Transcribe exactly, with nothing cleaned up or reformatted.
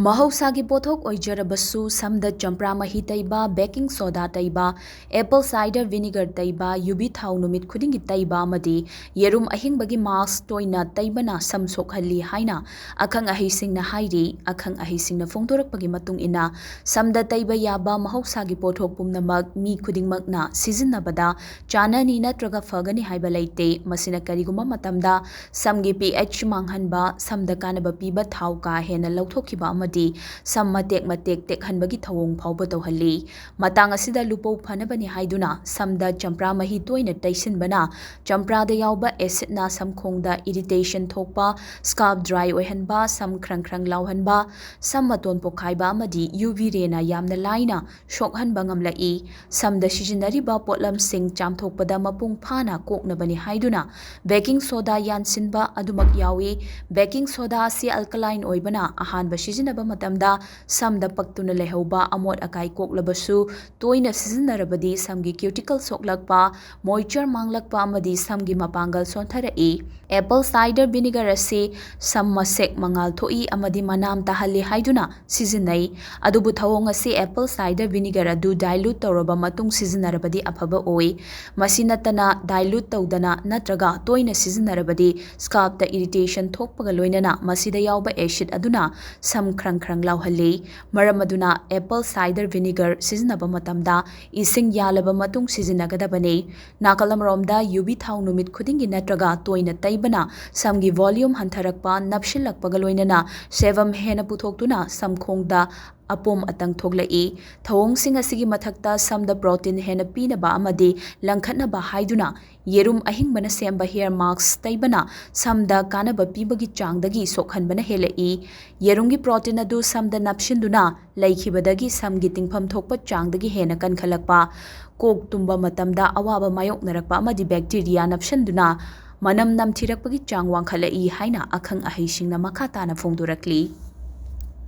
ꯃꯍꯧꯁꯥꯒꯤ ꯄꯣꯠꯊꯣꯛ ꯑꯣꯏꯖꯔꯕꯁꯨ, ꯁꯝꯗ ꯆꯝꯄ꯭ꯔꯥ ꯃꯍꯤ ꯇꯩꯕ, ꯕꯦꯀꯤꯡ ꯁꯣꯗꯥ ꯇꯩꯕ, ꯑꯦꯄꯜ ꯁꯥꯏꯗꯔ ꯚꯤꯅꯤꯒꯔ ꯇꯩꯕ, ꯌꯨꯕꯤ ꯊꯥꯎ ꯅꯨꯃꯤꯠ ꯈꯨꯗꯤꯡꯒꯤ ꯇꯩꯕ ꯑꯃꯗꯤ ꯌꯦꯔꯨꯝ ꯑꯍꯤꯡꯕꯒꯤ ꯃꯥꯁꯛ ꯇꯣꯏꯅ ꯇꯩꯕꯅ ꯁꯝ ꯁꯣꯛꯍꯜꯂꯤ ꯍꯥꯏꯅ ꯑꯈꯪ ꯑꯍꯩꯁꯤꯡꯅ ꯍꯥꯏꯔꯤ꯫ ꯑꯈꯪ ꯑꯍꯩꯁꯤꯡꯅ ꯐꯣꯡꯗꯣꯔꯛꯄꯒꯤ ꯃꯇꯨꯡ ꯏꯟꯅ, ꯁꯝꯗ ꯇꯩꯕ ꯌꯥꯕ ꯃꯍꯧꯁꯥꯒꯤ ꯄꯣꯠꯊꯣꯛ ꯄꯨꯝꯅꯃꯛ ꯃꯤ ꯈꯨꯗꯤꯡꯃꯛꯅ ꯁꯤꯖꯤꯟꯅꯕꯗ ꯆꯥꯅꯅꯤ ꯅꯠꯇ꯭ꯔꯒ ꯐꯒꯅꯤ ꯍꯥꯏꯕ ꯂꯩꯇꯦ꯫ ꯃꯁꯤꯅ ꯀꯔꯤꯒꯨꯝꯕ ꯃꯇꯝꯗ ꯁꯝꯒꯤ ꯄꯤ ꯑꯩꯆ ꯃꯥꯡꯍꯟꯕ, ꯁꯝꯗ ꯀꯥꯟꯅꯕ ꯄꯤꯕ ꯊꯥꯎ ꯀꯥ ꯍꯦꯟꯅ ꯂꯧꯊꯣꯛꯈꯤꯕ ꯑꯃꯗꯤ ꯁꯝ ꯃꯇꯦꯛ ꯃꯇꯦꯛ ꯇꯦꯛꯍꯟꯕꯒꯤ ꯊꯧꯑꯣꯡ ꯐꯥꯎꯕ ꯇꯧꯍꯜꯂꯤ꯫ ꯃꯇꯥꯡ ꯑꯁꯤꯗ ꯂꯨꯄꯧ ꯐꯅꯕꯅꯤ ꯍꯥꯏꯗꯨꯅ ꯁꯝꯗ ꯆꯝꯄ꯭ꯔꯥ ꯃꯍꯤ ꯇꯣꯏꯅ ꯇꯩꯁꯤꯟꯕꯅ ꯆꯝꯄ꯭ꯔꯥꯗ ꯌꯥꯎꯕ ꯑꯦꯁꯤꯗꯅ ꯁꯝꯈꯣꯡꯗ ꯏꯔꯤꯇꯦꯁꯟ ꯊꯣꯛꯄ, ꯁ꯭ꯀꯥꯜꯞ ꯗ꯭ꯔꯥꯏ ꯑꯣꯏꯍꯟꯕ, ꯁꯝ ꯈ꯭ꯔꯪ ꯈ꯭ꯔꯪ ꯂꯥꯎꯍꯟꯕ, ꯁꯝ ꯃꯇꯣꯟ ꯄꯣꯈꯥꯏꯕ ꯑꯃꯗꯤ ꯌꯨ ꯚꯤ ꯔꯦꯅ ꯌꯥꯝꯅ ꯂꯥꯏꯅ ꯁꯣꯛꯍꯟꯕ ꯉꯝꯂꯛꯏ꯫ ꯁꯝꯗ ꯁꯤꯖꯤꯟꯅꯔꯤꯕ ꯄꯣꯠꯂꯝꯁꯤꯡ ꯆꯥꯝꯊꯣꯛꯄꯗ ꯃꯄꯨꯡ ꯐꯥꯅ ꯀꯣꯛꯅꯕꯅꯤ ꯍꯥꯏꯗꯨꯅ ꯕꯦꯀꯤꯡ ꯁꯣꯗꯥ ꯌꯥꯟꯁꯤꯟꯕ ꯑꯗꯨꯃꯛ ꯌꯥꯎꯏ꯫ ꯕꯦꯀꯤꯡ ꯁꯣꯗꯥ ꯑꯁꯤ ꯑꯜꯀꯂꯥꯏꯟ ꯑꯣꯏꯕꯅ ꯑꯍꯥꯟꯕ ꯁꯤꯖꯤꯟꯅꯕ ꯃꯇꯝꯗ ꯁꯝꯗ ꯄꯛꯇꯨꯅ ꯂꯩꯍꯧꯕ ꯑꯃꯣꯠ ꯑꯀꯥꯏ ꯀꯣꯛꯂꯕꯁꯨ, ꯇꯣꯏꯅ ꯁꯤꯖꯤꯟꯅꯔꯕꯗꯤ ꯁꯝꯒꯤ ꯀ꯭ꯌꯨꯇꯤꯀꯜ ꯁꯣꯛꯂꯛꯄ, ꯃꯣꯏꯆꯔ ꯃꯥꯡꯂꯛꯄ ꯑꯃꯗꯤ ꯁꯝꯒꯤ ꯃꯄꯥꯡꯒꯜ ꯁꯣꯟꯊꯔꯛꯏ꯫ ꯑꯦꯄꯜ ꯁꯥꯏꯗꯔ ꯚꯤꯅꯤꯒꯔ ꯑꯁꯤ ꯁꯝ ꯃꯁꯦꯛ ꯃꯉꯥꯜ ꯊꯣꯛꯏ ꯑꯃꯗꯤ ꯃꯅꯥꯝ ꯇꯥꯍꯜꯂꯤ ꯍꯥꯏꯗꯨꯅ ꯁꯤꯖꯤꯟꯅꯩ꯫ ꯑꯗꯨꯕꯨ ꯊꯧꯑꯣꯡ ꯑꯁꯤ ꯑꯦꯄꯜ ꯁꯥꯏꯗꯔ ꯚꯤꯅꯤꯒꯔ ꯑꯗꯨ ꯗꯥꯏꯂꯨꯠ ꯇꯧꯔꯕ ꯃꯇꯨꯡ ꯁꯤꯖꯤꯟꯅꯔꯕꯗꯤ ꯑꯐꯕ ꯑꯣꯏ꯫ ꯃꯁꯤ ꯅꯠꯇꯅ, ꯗꯥꯏꯂꯨꯠ ꯇꯧꯗꯅ ꯅꯠꯇ꯭ꯔꯒ ꯇꯣꯏꯅ ꯁꯤꯖꯤꯟꯅꯔꯕꯗꯤ ꯁ꯭ꯀꯥꯜꯞꯇ ꯏꯔꯤꯇꯦꯁꯟ ꯊꯣꯛꯄꯒ ꯂꯣꯏꯅꯅ ꯃꯁꯤꯗ ꯌꯥꯎꯕ ꯑꯦꯁꯤꯗ ꯑꯗꯨꯅ ꯁꯝ ꯈ꯭ꯔꯪ ꯈ꯭ꯔꯪ ꯂꯥꯎꯍꯜꯂꯤ꯫ ꯃꯔꯝ ꯑꯗꯨꯅ ꯑꯦꯄꯜ ꯁꯥꯏꯗꯔ ꯚꯤꯅꯤꯒꯔ ꯁꯤꯖꯤꯟꯅꯕ ꯃꯇꯝꯗ ꯏꯁꯤꯡ ꯌꯥꯜꯂꯕ ꯃꯇꯨꯡ ꯁꯤꯖꯤꯟꯅꯒꯗꯕꯅꯤ꯫ ꯅꯥꯀꯜ ꯑꯃꯔꯣꯝꯗ, ꯌꯨꯕꯤ ꯊꯥꯎ ꯅꯨꯃꯤꯠ ꯈꯨꯗꯤꯡꯒꯤ ꯅꯠꯇ꯭ꯔꯒ ꯇꯣꯏꯅ ꯇꯩꯕꯅ ꯁꯝꯒꯤ ꯚꯣꯂ꯭ꯌꯨꯝ ꯍꯟꯊꯔꯛꯄ, ꯅꯞꯁꯤꯜꯂꯛꯄꯒ ꯂꯣꯏꯅꯅ ꯁꯦꯕꯝ ꯍꯦꯟꯅ ꯄꯨꯊꯣꯛꯇꯨꯅ ꯁꯝꯈꯣꯡꯗ ꯑꯄꯣꯝ ꯑꯇꯪ ꯊꯣꯛꯂꯛꯏ꯫ ꯊꯧꯑꯣꯡꯁꯤꯡ ꯑꯁꯤꯒꯤ ꯃꯊꯛꯇ, ꯁꯝꯗ ꯄ꯭ꯔꯣꯇꯤꯟ ꯍꯦꯟꯅ ꯄꯤꯅꯕ ꯑꯃꯗꯤ ꯂꯪꯈꯠꯅꯕ ꯍꯥꯏꯗꯨꯅ ꯌꯦꯔꯨꯝ ꯑꯍꯤꯡꯕꯅ ꯁꯦꯝꯕ ꯍꯦꯌꯔ ꯃꯥꯁꯛ ꯇꯩꯕꯅ ꯁꯝꯗ ꯀꯥꯟꯅꯕ ꯄꯤꯕꯒꯤ ꯆꯥꯡꯗꯒꯤ ꯁꯣꯛꯍꯟꯕꯅ ꯍꯦꯜꯂꯛꯏ꯫ ꯌꯦꯔꯨꯝꯒꯤ ꯄ꯭ꯔꯣꯇꯤꯟ ꯑꯗꯨ ꯁꯝꯗ ꯅꯞꯁꯤꯟꯗꯨꯅ ꯂꯩꯈꯤꯕꯗꯒꯤ ꯁꯝꯒꯤ ꯇꯤꯡꯐꯝ ꯊꯣꯛꯄ ꯆꯥꯡꯗꯒꯤ ꯍꯦꯟꯅ ꯀꯟꯈꯠꯂꯛꯄ, ꯀꯣꯛ ꯇꯨꯝꯕ ꯃꯇꯝꯗ ꯑꯋꯥꯕ ꯃꯥꯌꯣꯛꯅꯔꯛꯄ ꯑꯃꯗꯤ ꯕꯦꯛꯇꯤꯔꯤꯌꯥ ꯅꯞꯁꯤꯟꯗꯨꯅ ꯃꯅꯝ ꯅꯝꯊꯤꯔꯛꯄꯒꯤ ꯆꯥꯡ ꯋꯥꯡꯈꯠꯂꯛꯏ ꯍꯥꯏꯅ ꯑꯈꯪ ꯑꯍꯩꯁꯤꯡꯅ ꯃꯈꯥ ꯇꯥꯅ ꯐꯣꯡꯗꯣꯔꯛꯂꯤ꯫